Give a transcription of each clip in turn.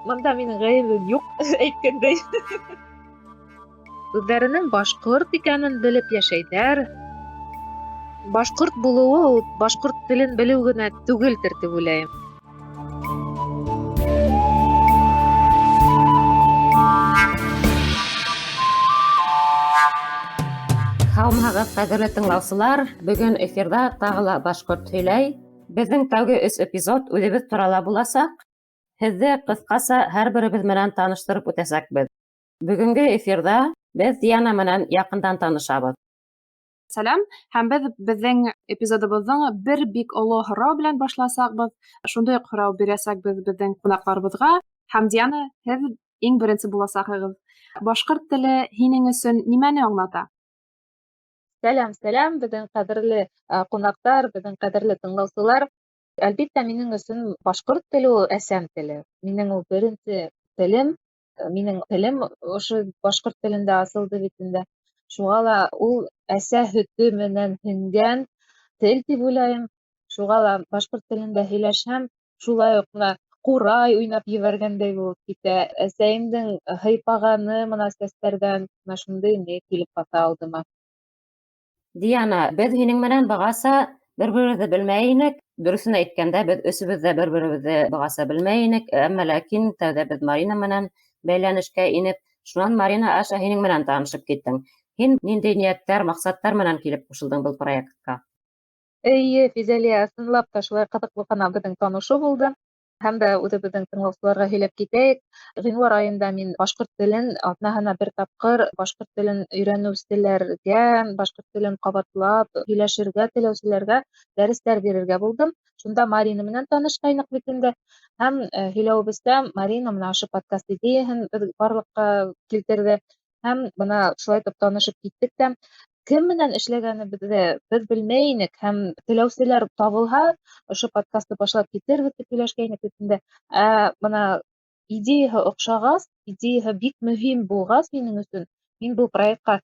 Бында минең ғәйебем юҡ, әйткәндәй. Үҙҙәренең башҡорт икәнен белеп йәшәйҙәр. Башҡорт булыуы ул башҡорт телен белеү генә түгелдер тип уйлайым. Һаумыһығыҙ, ҡәҙерле тыңлаусылар! Бөгөн эфирҙа тағы ла «Башҡорт һөйләй». Беҙҙең тәүге өс эпизод үҙебеҙ турала буласаҡ. Һеҙҙе ҡыҫҡаса һәр беребеҙ менән таныштырып үтәсәкбеҙ. Бөгөнгө эфирҙа беҙ Диана менән яҡындан танышабыҙ. Сәләм, һәм беҙ беҙҙең эпизодыбыҙҙың бер бик оло һорау белән башласаҡбыҙ. Шундай уҡ һорау бирәсәкбеҙ беҙҙең ҡунаҡтарыбыҙға. Һәм Диана, һеҙ иң беренсе буласаҡһығыҙ. Башҡорт теле һинең өсөн нимәне аңлата? Сәләм, сәләм, беҙҙең ҡәҙерле ҡунаҡтар, беҙҙең ҡәҙерле тыңлаусылар. Әлбиттә, минең өсөн башҡорт теле ул әсәм теле. Минең ул беренсе телем, минең телем ошо башҡорт телендә асылды бит инде. Шуға ла ул әсә һөтө менән һеңгән тел тип уйлайым. Шуға ла башҡорт телендә һөйләшһәм, шулай уҡ бына ҡурай уйнап ебәргәндәй булып китә. Әсәйемдең һыйпағаны бына сәстәрҙән бына шундай ни килеп баҫа алдыма. Диана, беҙ һинең менән бығаса бер-беребеҙҙе белмәй инек. Дөрөҫөн әйткәндә, беҙ өсөбөҙ ҙә бер-беребеҙҙе бығаса белмәй инек. Әммә ләкин тәүҙә беҙ Марина менән бәйләнешкә инеп, шунан Марина аша һинең менән танышып киттең. Һин ниндәй ниәттәр, маҡсаттар менән килеп ҡушылдың был проектҡа? Эйе, Физәлиә, ысынлап та шулай ҡыҙыҡлы ғына беҙҙең танышыу булды. Һәм дә үҙебеҙҙең тыңлаусыларға һөйләп китәйек. Ғинуар айында мин башҡорт телен аҙнаһына бер тапҡыр башҡорт телен өйрәнеүселәргә, башҡорт телен ҡабатлап һөйләшергә теләүселәргә дәрестәр бирергә булдым. Шунда Марина менән танышҡайныҡ бит инде. Һәм һөйләүебеҙсә, Марина бына ошо подкаст идеяһын беҙ барлыҡҡа килтерҙе. Һәм бына шулай итеп танышып киттек тә. Кем менән эшләгәнебеҙҙе беҙ белмәй инек, һәм теләүселәр табылһа, ошо подкастты башлап китербеҙ тип һөйләшкәйнек бит инде. Ә бына идеяһы оҡшағас, идеяһы бик мөһим булғас минең өсөн, мин был проектҡа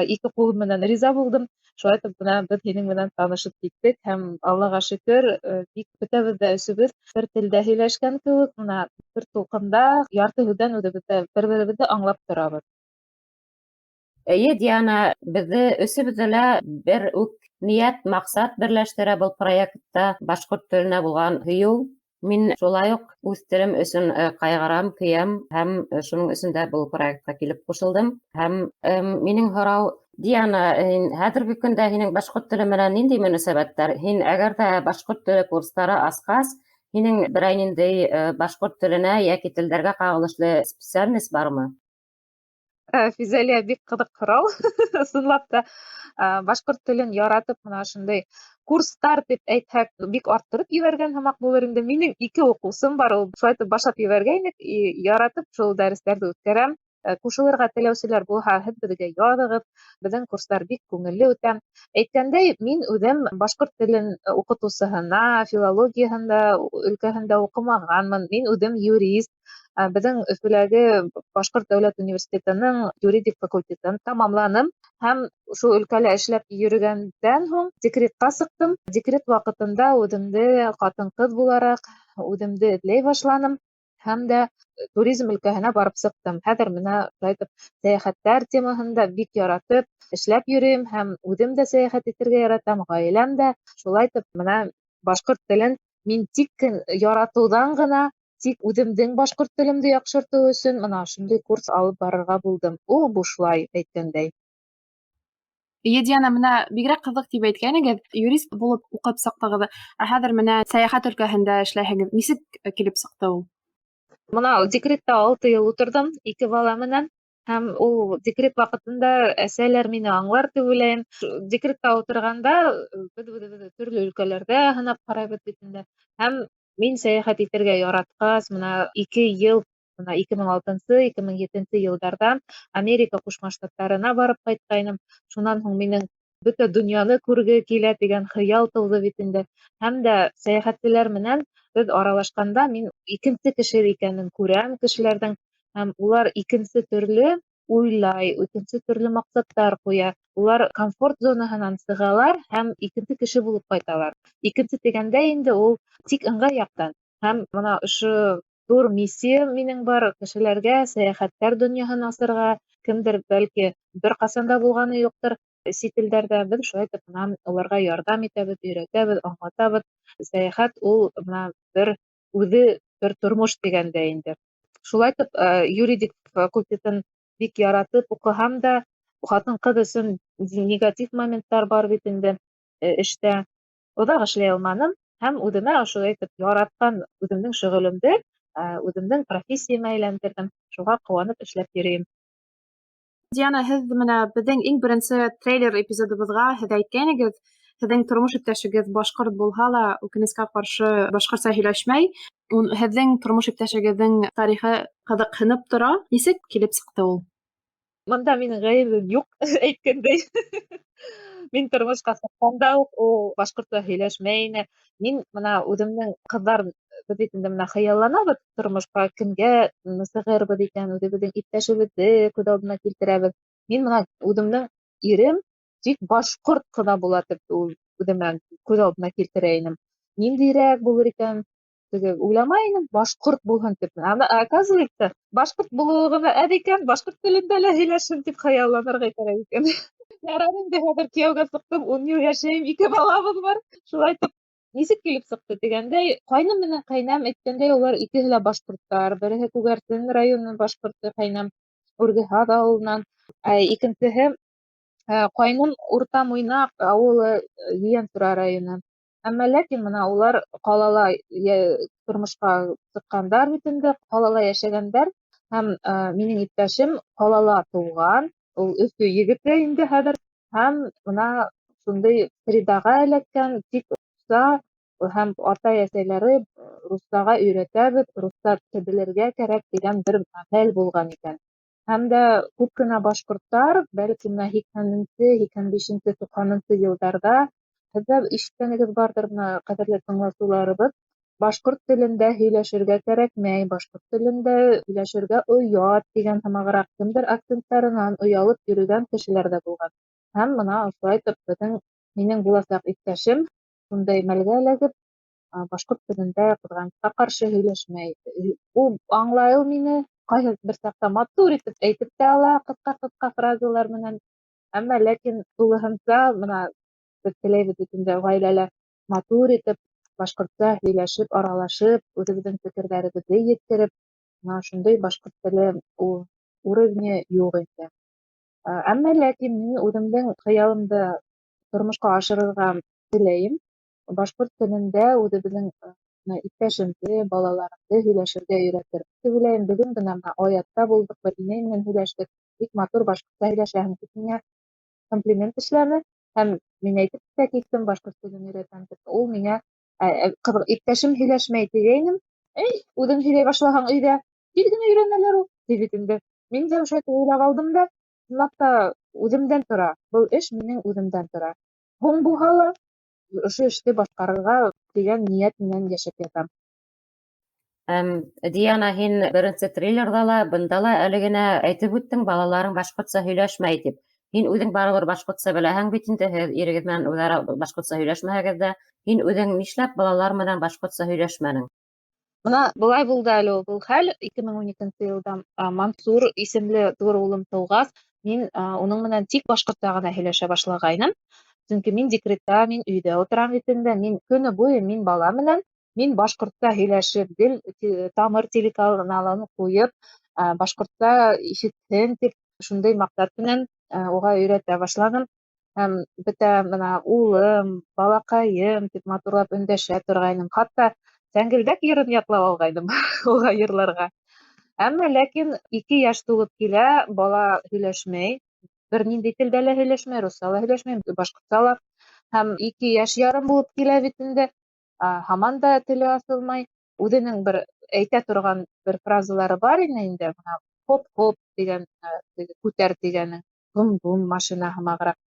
ике ҡулым менән риза булдым. Шулай итеп бына беҙ һинең менән танышып киттек һәм Аллаға шөкөр, бик бөтәбеҙ ҙә өсөбөҙ бер телдә һөйләшкән кеүек, бына бер тулҡында ярты һүҙҙән үҙебеҙ ҙә бер-беребеҙҙе аңлап торабыҙ. Эйе, Диана, беҙҙе өсөбөҙҙө лә бер үк ниәт, маҡсат берләштерә был проектта башҡорт теленә булған һөйөү. Мин шулай уҡ үҙ телем өсөн ҡайғырам, көйәм һәм шуның өсөн дә был проектҡа килеп ҡушылдым. Һәм минең һорау, Диана, хәҙерге көндә һинең башҡорт теле менән ниндәй мөнәсәбәттәр? Һин әгәр ҙә башҡорт теле курстары асҡас, һинең берәй ниндәй башҡорт теленә йәки телдәргә ҡағылышлы специальность бармы? Физәлиә, бик ҡыҙыҡ һорау. Ысынлап та, башҡорт телен яратып, бына ошондай курстар тип әйтһәк, бик арттырып ебәргән һымаҡ булыр инде. Минең ике уҡыусым бар, ул шулай итеп башлап ебәргәйнек, яратып шул дәрестәрҙе үткәрәм. Ҡушылырға теләүселәр булһа, һеҙ беҙгә яҙығыҙ. Беҙҙең курстар бик күңелле үтә. Әйткәндәй, мин үҙем башҡорт телен уҡытыусыһына, филологияһында, өлкәһендә уҡымағанмын. Мин үҙем юрист. Беҙҙең Өфөләге Башҡорт дәүләт университетының юридик факультетын тамамланым һәм шул өлкәлә эшләп йөрөгәндән һуң декретҡа сыҡтым. Декрет ваҡытында үҙемде ҡатын-ҡыҙ булараҡ үҙемде эҙләй башланым һәм дә туризм өлкәһенә барып сыҡтым. Хәҙер бына шулай итеп сәйәхәттәр темаһында бик яратып эшләп йөрөйөм һәм үҙем дә сәйәхәт итергә яратам, ғаиләм дә. Шулай итеп бына башҡорт телен мин тик яратыуҙан ғына, тик үҙемдең башҡорт телемде яҡшыртыу өсөн бына ошондай курс алып барырға булдым. Ул бушлай, әйткәндәй. Эйе, Диана, бына бигерәк ҡыҙыҡ тип әйткәнегеҙ, юрист булып уҡып сыҡтығыҙ, ә хәҙер бына сәйәхәт өлкәһендә эшләйһегеҙ. Нисек килеп сыҡты ул? Бына декретта 6 йыл ултырҙым ике бала менән. Һәм ул декрет ваҡытында әсәләр мине аңлар тип уйлайым. Декретта ултырғанда беҙ үҙебеҙҙе төрлө өлкәләрҙә һынап ҡарайбыҙ бит инде. Һәм мин сәйәхәт итергә яратҡас, бына 2 йыл, бына ике мең алтынсы, ике мең етенсе йылдарҙа Америка Ҡушма Штаттарына барып ҡайтҡайным. Шунан һуң минең бөтә донъяны күрге килә тигән хыял тыуҙы бит инде. Һәм дә сәйәхәтселәр менән беҙ аралашҡанда мин икенсе кеше икәнен күрәм кешеләрҙең, һәм улар икенсе төрлө уйлай, икенсе төрлө маҡсаттар ҡуя. Улар комфорт зонаһынан сығалар һәм икенсе кеше булып ҡайталар. Икенсе тигәндә инде ул тик ыңғай яҡтан. Һәм бына ошо Ҙур миссия минең бар: кешеләргә сәйәхәттәр донъяһын асырға. Кемдер, бәлки, бер ҡасан да булғаны юҡтыр сит илдәрҙә. Беҙ шулай итеп бына уларға ярҙам итәбеҙ, өйрәтәбеҙ, аңлатабыҙ. Сәйәхәт ул бына бер үҙе бер тормош тигәндәй инде. Шулай итеп, юридик факультетын бик яратып уҡыһам да, ҡатын-ҡыҙ өсөн негатив моменттар бар бит инде эштә. Оҙаҡ эшләй алманым һәм үҙемә ошолай итеп яратҡан үҙемдең шөғөлөмдө үҙемдең профессияма әйләндерҙем. Шуға ҡыуанып эшләп йөрөйөм. Диана, һеҙ менә беҙҙең иң беренсе трейлер эпизодыбыҙға һеҙ әйткәнегеҙ, һеҙҙең тормош иптәшегеҙ башҡорт булһа ла, үкенескә ҡаршы, башҡортса һөйләшмәй. Һеҙҙең тормош иптәшегеҙҙең тарихы ҡыҙыҡһынып тора. Нисек килеп сыҡты ул? Бында минең ғәйебем юҡ, әйткәндәй. Мин тормошҡа сыҡҡанда уҡ ул башҡортса һөйләшмәй ине. Мин бына үҙемдең ҡыҙҙар, беҙ бит инде бына хыялланабыҙ тормошҡа, кемгә сығырбыҙ икән, үҙебеҙҙең иптәшебеҙҙе күҙ алдына килтерәбеҙ. Мин бына үҙемдең ирем тик башҡорт ҡына була тип үҙемә күҙ алдына килтерә инем. Ниндәйерәк булыр икән, теге уйламай инем, башҡорт булһын тип. Оказывается, башҡорт булыуы ғына әҙ икән, башҡорт телендә лә һөйләшһен тип хыялланырға кәрәк икән. Ярар инде, хәҙер кейәүгә сыҡтым, 10 йыл йәшәйем, 2 балабыҙ бар. Шулай итеп, нисек килеп сыҡты тигәндәй, ҡайным менән ҡәйнәм әйткәндәй, улар икеһе лә башҡорттар. Береһе Күгәрсен районы башҡорто, ҡәйнәм Үргеһаҙ ауылынан. Ә икенсеһе, ҡайным Урта Муйнаҡ ауылы, Ейәнсура районы. Әммә ләкин бына улар ҡалала тормошҡа сыҡҡандар бит инде, ҡалала йәшәгәндәр. Һәм минең иптәшем ҡалала тыуған, ул Өфө егете инде хәҙер. Һәм бына шундай средаға эләккән, тик русса һәм атай-әсәйләре руссаға өйрәтәбеҙ, русса белергә кәрәк тигән бер мәл булған икән. Һәм дә күп кенә башҡорттар, бәлки, бына 80-нсе, 85-нсе, 90-нсы йылдарҙа һеҙ ҙә ишеткәнегеҙ барҙыр, бына ҡәҙерле тыңлаусыларыбыҙ, башҡорт телендә һөйләшергә кәрәкмәй, башҡорт телендә һөйләшергә оят тигән һымағыраҡ, кемдер акценттарынан оялып йөрөгән кешеләр ҙә булған. Һәм бына ошолай итеп минең буласаҡ иптәшем шундай мәлгә эләгеп, башҡорт телендә ҡыҙғанысҡа ҡаршы һөйләшмәй. Ул аңлай ул мине, ҡайһы бер саҡта матур итеп әйтеп тә ала, ҡыҫҡа-ҡыҫҡа фразалар менән. Әммә ләкин тулыһынса бына беҙ теләйбеҙ бит инде ғаиләлә матур итеп башҡортса һөйләшеп, аралашып, үҙебеҙҙең фекерҙәребеҙҙе еткереп, бына шундай башҡорт теле ул уровне юҡ инде. Әммә ләкин мин үҙемдең хыялымды тормошҡа ашырырға теләйем. Башҡорт телендә үҙебеҙҙең иптәшемде, балаларымды һөйләшергә өйрәтер тип уйлайым. Бөгөн бына Оятта булдыҡ, бер инәй менән һөйләштек. Бик матур башҡортса һөйләшәһең тип миңә комплимент эшләне. Һәм мин әйтеп тә киттем, башҡорт телен өйрәтәм тип. Ул миңә, ҡыҙыҡ, иптәшем һөйләшмәй тигәйнем. Эй, үҙең һөйләй башлаһаң өйҙә, тиҙ генә өйрәнәләр ул, ти бит инде. Мин дә ошолай уйлап алдым да, ысынлап та үҙемдән тора. Был эш минең үҙемдән тора. Һуң булһа ла, ошо эште башҡарырға тигән ниәт менән йәшәп ятам. Диана, һин беренсе трейлерҙа ла, бында ла әле генә әйтеп үттең, балаларың башҡортса һөйләшмәй тип. Һин үҙең барыбер башҡортса беләһең бит инде, һеҙ ирегеҙ менән үҙ-ара башҡортса һөйләшмәһәгеҙ ҙә, һин үҙең нишләп балалар менән башҡортса һөйләшмәнең? Бына былай булды әле ул был хәл. 2012 йылда, Мансур исемле ҙур улым тыуғас, мин уның менән тик башҡортса ғына һөйләшә башлағайным. Сөнки мин декретта, мин өйҙә ултырам бит инде, мин көнө буйы мин бала менән, мин башҡортса һөйләшеп, гел Тамыр телеканалын ҡуйып, башҡортса ишетһен тип, шундай маҡсат менән, уға өйрәтә башланым. Һәм бөтә бына улым, балаҡайым тип матурлап өндәшә торғайным. Хатта Сәңгелдәк йырын ятлап алғайным уға йырларға. Әммә ләкин 2 йәш тулып килә, бала һөйләшмәй, бер ниндәй телдә лә һөйләшмәй, русса ла һөйләшмәй, башҡортса ла. Һәм 2 йәш ярым булып килә бит инде, һаман да теле асылмай. Үҙенең бер әйтә торған бер фразалары бар ине инде, бына хоп-хоп тигән, теге күтәр тигәнең, бум-бум машина һымағыраҡ.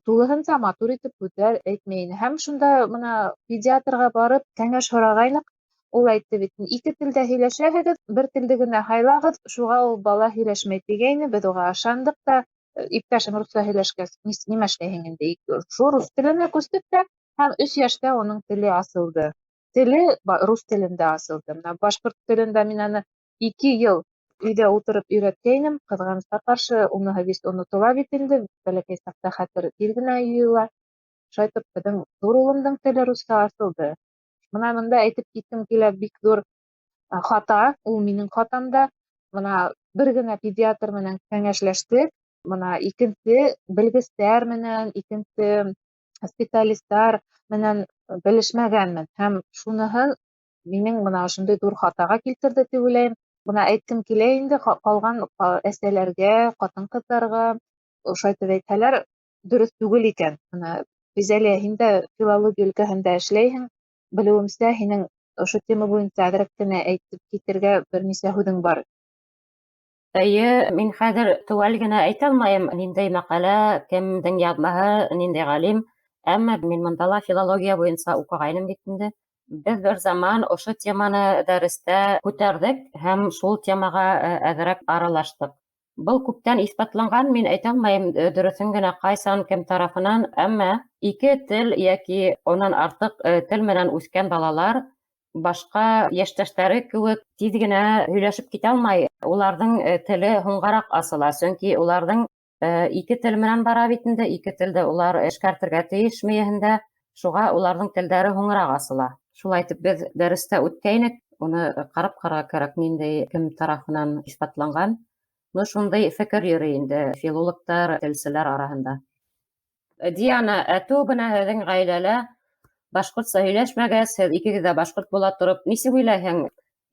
Тулыһынса матур итеп һүҙҙәр әйтмәй ине. Һәм шунда бына педиатрға барып кәңәш һорағайныҡ. Ул әйтте бит, 2 телдә һөйләшәһегеҙ, бер телде генә һайлағыҙ, шуға ул бала һөйләшмәй тигәйне. Беҙ уға ышандыҡ та, иптәшем русса һөйләшкәс, нимә эшләйһең инде? Шул рус теленә күстек тә, һәм 3 йәштә уның теле асылды. Теле рус телендә асылды. Менә башҡорт телендә мин аны 2 йыл өйҙә ултырып өйрәткәйнем. Ҡыҙғанысҡа ҡаршы, уныһы бит онотола бит инде, бәләкәй саҡта хәтер тиҙ генә йыйыла. Шулайтып беҙҙең ҙур улымдың теле русса асылды. Бына бында әйтеп киткем килә, бик ҙур хата, ул минең хатам да. Бына бер генә педиатр менән кәңәшләштек, бына икенсе белгестәр менән, икенсе специалисттар менән белешмәгәнмен. Һәм шуныһы минең бына ошондай ҙур хатаға килтерҙе тип уйлайым. Бына әйткем килә инде ҡалған әсәләргә, ҡатын-ҡыҙҙарға ошайтып әйтһәләр, дөрөҫ түгел икән. Бына Физәлиә, һин дә филология өлкәһендә эшләйһең. Белеүемсә, һинең ошо тема буйынса әҙерәк кенә әйтеп китергә бер нисә һүҙең бар. Эйе, мин хәҙер теүәл генә әйтә алмайым, ниндәй мәҡәлә, кемдең яҙмаһы, ниндәй ғалим. Әммә мин бында ла филология буйынса уҡығайным бит инде. Беҙ бер заман ошо теманы дәрестә күтәрҙек һәм шул темаға әҙерәк аралаштыҡ. Был күптән иҫбатланған, мин әйтә алмайым дөрөҫөн генә ҡайсан, кем тарафынан, әммә ике тел йәки унан артыҡ тел менән үҫкән балалар башҡа йәштәштәре кеүек тиҙ генә һөйләшеп китә алмай. Уларҙың теле һуңғараҡ асыла, сөнки уларҙың ике тел менән бара бит инде, ике телде улар эшкәртергә тейеш мейеһендә, шуға уларҙың телдәре һуңыраҡ асыла. Шулай итеп беҙ дәрестә үткәйнек, уны ҡарап ҡарарға кәрәк, ниндәй кем тарафынан иҫбатланған. Ну, шундай фекер йөрөй инде филологтар, телселәр араһында. Диана, әтеү бына һеҙҙең ғаиләлә башҡортса һөйләшмәгәс, һеҙ икегеҙ ҙә башҡорт була тороп, нисек уйлайһың?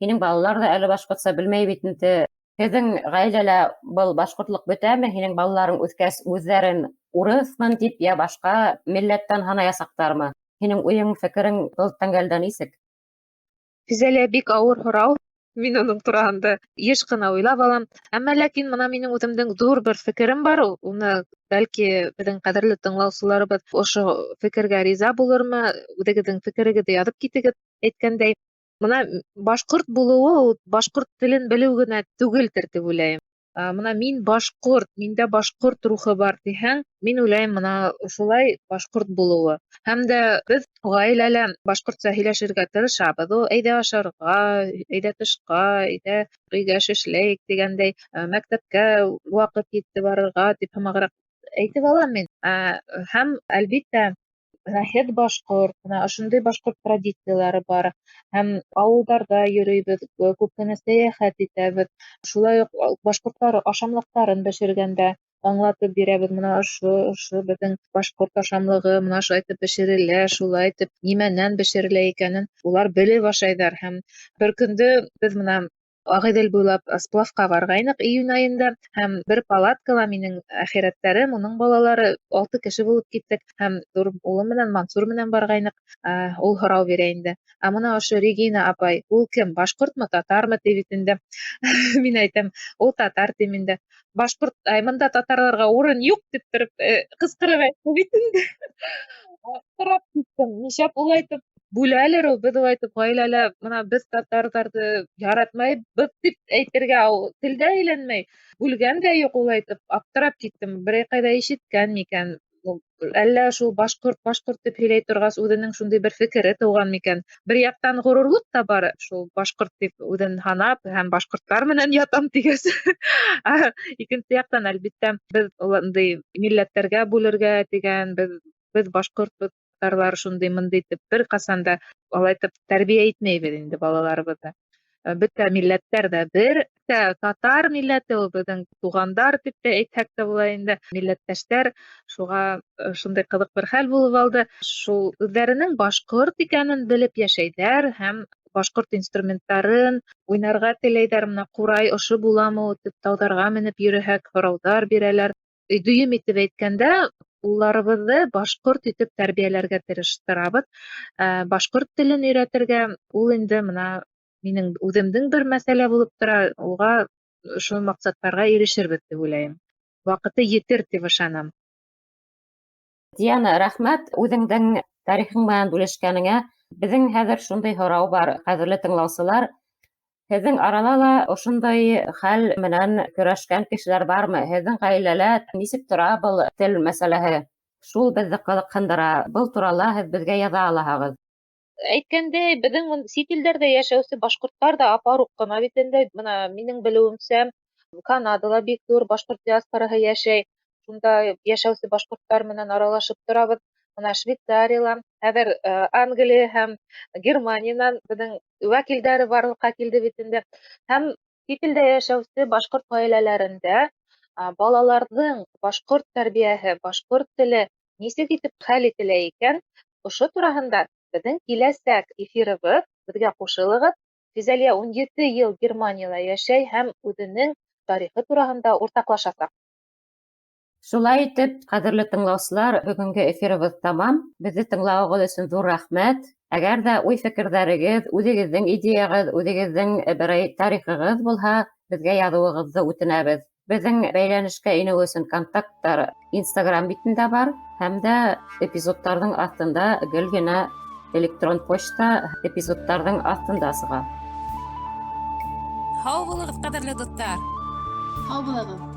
Һинең балалар ҙа әле башҡортса белмәй бит инде. Һеҙҙең ғаиләлә был башҡортлоҡ бөтәме? Һинең балаларың үҫкәс үҙҙәрен урыҫмын тип йә башҡа милләттән һанаясаҡтармы? Һинең уйың, фекерең был тәңгәлдә нисек? Физәлиә, бик ауыр һорау. Мин уның тураһында йыш ҡына уйлап алам. Әммә ләкин бына минең үҙемдең ҙур бер фекерем бар. Уны бәлки беҙҙең ҡәҙерле тыңлаусыларыбыҙ ошо фекергә риза булырмы? Үҙегеҙҙең фекерегеҙҙе яҙып китегеҙ, әйткәндәй. Бына башҡорт булыуы ул башҡорт телен белеү генә түгелдер тип уйлайым. Бына мин башҡорт, миндә башҡорт рухы бар тиһәң, мин уйлайым, бына ошолай башҡорт булыуы. Һәм дә беҙ ғаиләлә башҡортса һөйләшергә тырышабыҙ. Ул әйҙә ашарға, әйҙә тышҡа, әйҙә өйгә эш эшләйек тигәндәй, мәктәпкә ваҡыт етте барырға тип һымағыраҡ әйтеп алам мин. Һәм әлбиттә, бына һеҙ башҡорт, бына ошондай башҡорт традициялары бар. Һәм ауылдарҙа йөрөйбөҙ, күп кенә сәйәхәт итәбеҙ. Шулай уҡ башҡорттар ашамлыҡтарын бешергәндә аңлатып бирәбеҙ. Бына ошо беҙҙең башҡорт ашамлығы, бына ошолай итеп бешерелә, шулай итеп нимәнән бешерелә икәнен улар белеп ашайҙар. Һәм бер көндө беҙ бына Ағиҙел буйлап сплавҡа барғайныҡ июнь айында, һәм бер палаткала минең әхирәттәрем, уның балалары 6 кеше булып киттек, һәм ҙур улым менән Мансур менән барғайныҡ. Ул һорау бирә инде. Ә бына ошо Регина апай, ул кем, башҡортмо, татармы тип бит инде. Мин әйтәм, ул татар тим инде. Башҡорт, ай, бында татарларға урын юҡ тип тороп, ҡысҡырып әйтте бит инде. Аптырап киттем. Нишләп улайтып бүләлер ул, беҙ улайтып ғаиләлә бына беҙ татарҙарҙы яратмайбыҙ тип әйтергә телдә әйләнмәй. Бүлгән дә юҡ улайтып, аптырап киттем. Берәй ҡайҙа ишеткән микән? Әллә шул башҡорт, башҡорт тип һөйләй торғас, үҙенең шундай бер фекере тыуған микән? Бер яҡтан ғорурлыҡ та бар, шул башҡорт тип үҙен һанап һәм башҡорттар менән ятам тигәс. Икенсе яҡтан, әлбиттә, беҙ ундай милләттәргә бүлергә тигән, беҙ башҡортбыҙ, татарлар шундай мындай тип бер ҡасан да алайтып тәрбиә итмәйбеҙ инде балаларыбыҙҙы. Бөтә милләттәр ҙә бер, татар милләте ул беҙҙең туғандар тип тә әйтһәк тә була инде, милләттәштәр. Шуға шундай ҡыҙыҡ бер хәл булып алды. Шул үҙҙәренең башҡорт икәнен белеп йәшәйҙәр һәм башҡорт инструменттарын уйнарға теләйҙәр. Бына ҡурай ошо буламы ул тип тауҙарға менеп йөрөһәк, һорауҙар бирәләр. Дөйөм итеп әйткәндә, улларыбыҙҙы башҡорт итеп тәрбиәләргә тырыштырабыҙ. Башҡорт телен өйрәтергә ул инде бына минең үҙемдең бер мәсьәлә булып тора, уға ошо маҡсаттарға ирешербеҙ тип уйлайым. Ваҡыты етер тип ышанам. Диана, рәхмәт үҙеңдең тарихың менән бүлешкәнеңә. Беҙҙең хәҙер шундай һорау бар, ҡәҙерле тыңлаусылар. Һеҙҙең арала ла ошондай хәл менән көрәшкән кешеләр бармы? Һеҙҙең ғаиләлә нисек тора был тел мәсьәләһе? Шул беҙҙе ҡыҙыҡһындыра. Был турала һеҙ беҙгә яҙа алаһығыҙ. Әйткәндәй, беҙҙең сит илдәрҙә йәшәүсе башҡорттар ҙа апаруҡ ҡына бит инде. Бына минең белеүемсә, Канадала бик ҙур башҡорт диаспораһы йәшәй. Шунда йәшәүсе башҡорттар менән аралашып торабыҙ. Бына Швейцарияла, хәҙер Англия һәм Германиянан беҙҙең вәкилдәре барлыҡҡа килде бит инде. Һәм сит илдә йәшәүсе башҡорт ғаиләләрендә балаларҙың башҡорт тәрбиәһе, башҡорт теле нисек итеп хәл ителә икән, ошо тураһында беҙҙең киләсәк эфирыбыҙ, беҙгә ҡушылығыҙ. Физәлиә 17 йыл Германияла йәшәй һәм үҙенең тарихы тураһында уртаҡлашасаҡ. Шулай итеп, ҡәҙерле тыңлаусылар, бөгөнгө эфирыбыҙ тамам. Беҙҙе тыңлауығыҙ өсөн ҙур рәхмәт. Әгәр ҙә уй-фекерҙәрегеҙ, үҙегеҙҙең идеяғыҙ, үҙегеҙҙең берәй тарихығыҙ булһа, беҙгә яҙыуығыҙҙы үтенәбеҙ. Беҙҙең бәйләнешкә инеү өсөн контакттар Инстаграм битендә бар, һәм дә эпизодтарҙың аҫтында гел генә электрон почта эпизодтарҙың аҫтында сыға. Һау булығыҙ, ҡәҙерле дуҫтар! Һау булығыҙ!